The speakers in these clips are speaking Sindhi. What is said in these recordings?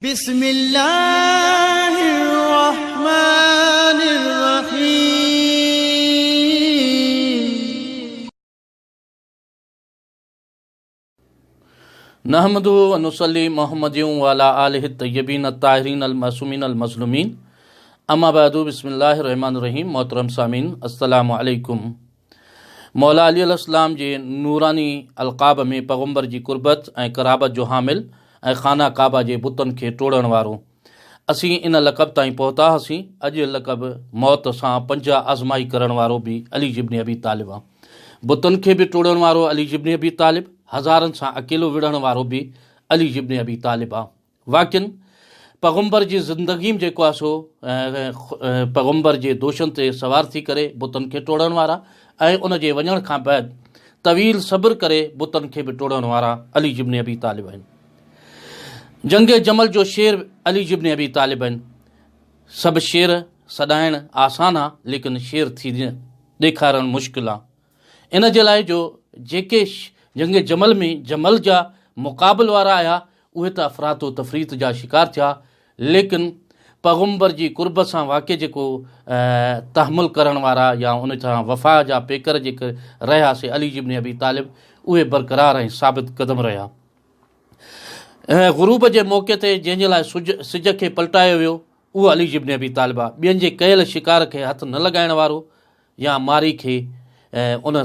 بسم الله الرحمن الرحيم. نحمده ونصلي محمد وعلى آله الطيبين الطاهرين المعصومين المظلومين اما بعد بسم الله الرحمن الرحيم محترم سامعين السلام عليڪم مولا علي عليه السلام جي نوراني القاب ۾ پيغمبر جي قربت ۽ قرابت جو حامل ۽ خانه ڪعبه جي بتن کي ٽوڙڻ وارو. اسين ان لقب تائين پهتا هئاسين، اڄ لقب موت سان پنجا آزمائي ڪرڻ وارو به علي جبن ابي طالب آ. بتن کي به ٽوڙڻ وارو علي جبن ابي طالب، هزارن سان اڪيلو وڙهڻ وارو به علي جبن ابي طالب آ. واقعن پيغمبر جي زندگيم جيڪو آهي سو پيغمبر جي دوشن تي سوار ٿي ڪري بتن کي ٽوڙڻ وارا ۽ ان جي وڃڻ کان بعد طويل صبر ڪري بتن کي به ٽوڙڻ وارا علي جبن ابي طالب آهن. جنگ جمل جو شير علي جبن ابي طالب آهن. سڀ شير سڏائڻ آسان آ ليڪن شير ٿي ڏيکارڻ مشڪل آ. ان جي لاء جو جيڪي جنگ جمل ۾ جمل جا مقابل وارا آيا اهي ته افراط و تفريط جا شڪار ٿيا ليڪن پيغمبر جي قرب سان واقع جيڪو تحمل ڪرڻ وارا يا ان سان وفا جا پيڪر جيڪي رهيا سي علي جبن ابي طالب اهي برقرار ۽ ثابت قدم رهيا. غروب جي موقعي تي جنهن جي لاء سج کي پلٽايو ويو اهو علي جبن ابي طالب آ. ٻين جي ڪيل شڪار کي هٿ نه لڳائڻ وارو يا ماري کي ان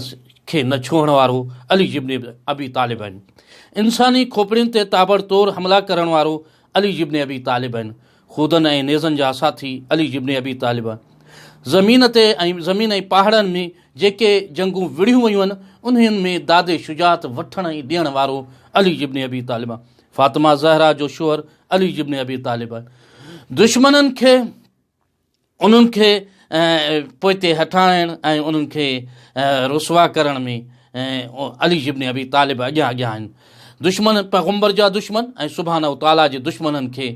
کي نه ڇهڻ وارو علي جبن ابي طالب آهن. انساني کوپڙين تي تابڙ توڙ حملا ڪرڻ وارو علي جبن ابي طالب آهن. خودن ۽ نيزن جا ساٿي علي جبن ابي طالب آهن. زمين تي ۽ زمين ۽ پهاڙن ۾ جيڪي جنگون وڙهيون ويون آهن انهن ۾ داد شجاعت وٺڻ ۽ ڏيڻ وارو علي جبن ابي طالب آهي. فاطمه زهرا جو شوهر علي جبن ابي طالب آهي. دشمنن کي انهن کي پوئتي هٽائڻ ۽ انهن کي رسوا ڪرڻ ۾ علي جبن ابي طالب اڳيان اڳيان آهن. دشمن پيغمبر جا دشمن ۽ سبحانه تعاليٰ جي دشمنن کي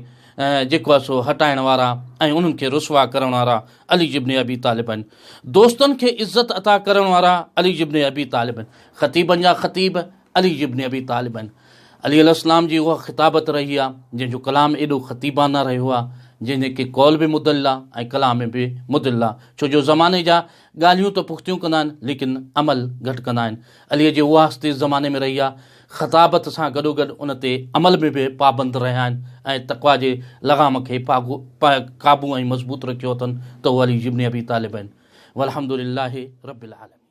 جيڪو آهي سو هٽائڻ وارا ۽ انهن کي رسوا ڪرڻ وارا علي جبن ابي طالب آهن. دوستن کي عزت عطا ڪرڻ وارا علي جبن ابي طالب آهن. خطيبن جا خطيب علي جبن ابي طالب آهن. علي عليه السلام جي اها خطابت رهي آهي، جنهن جو ڪلام ايڏو خطيبانه رهيو آهي، جنهن جي ڪي قول به مدل آهي ۽ ڪلام به مدل آهي، ڇو جو زماني جا ڳالهيون ته پختيون ڪندا آهن، ليڪن عمل گهٽ ڪندا آهن. علي جي اها هستي زماني ۾ رهي آهي، خطابت سان گڏوگڏ ان تي عمل ۾ به پابند رهيا آهن ۽ تقويٰ جي لغام کي قابو ۽ مضبوط رکيو اٿن ته اهي علي جبن ابي طالب آهن. والحمد لله رب العالمين.